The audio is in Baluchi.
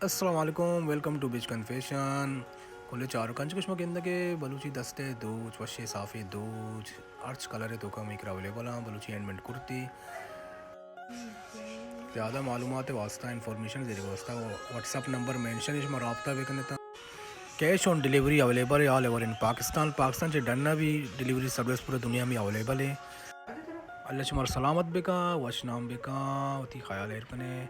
السلام علیکم، ویلکم ٹو بچکن فیشن۔ کل چاروکاں، چو کہ شما گندگ ئے بلوچی دستہ دوچ، وشیں صافیں دوچ، ہرچ کلر ءِ توکا مئے کرا اویلیبل آں، بلوچی ہینڈ میڈ کرتی۔ زیادہ معلومات ءِ واسطہ، انفارمیشن ءِ واسطہ واٹس ایپ نمبر مینشن اِنت، شما رابطہ بکن ات۔ کیش آن ڈیلیوری اویلیبل اِنت آل اوور ان پاکستان، پاکستان چہ ڈن ءَ بھی ڈیلیوری سروس پورے دنیا میں اویلیبل اِنت۔ اللہ شمارا سلامت بکا، وش نام بکا، وتی خیال ایر کنے۔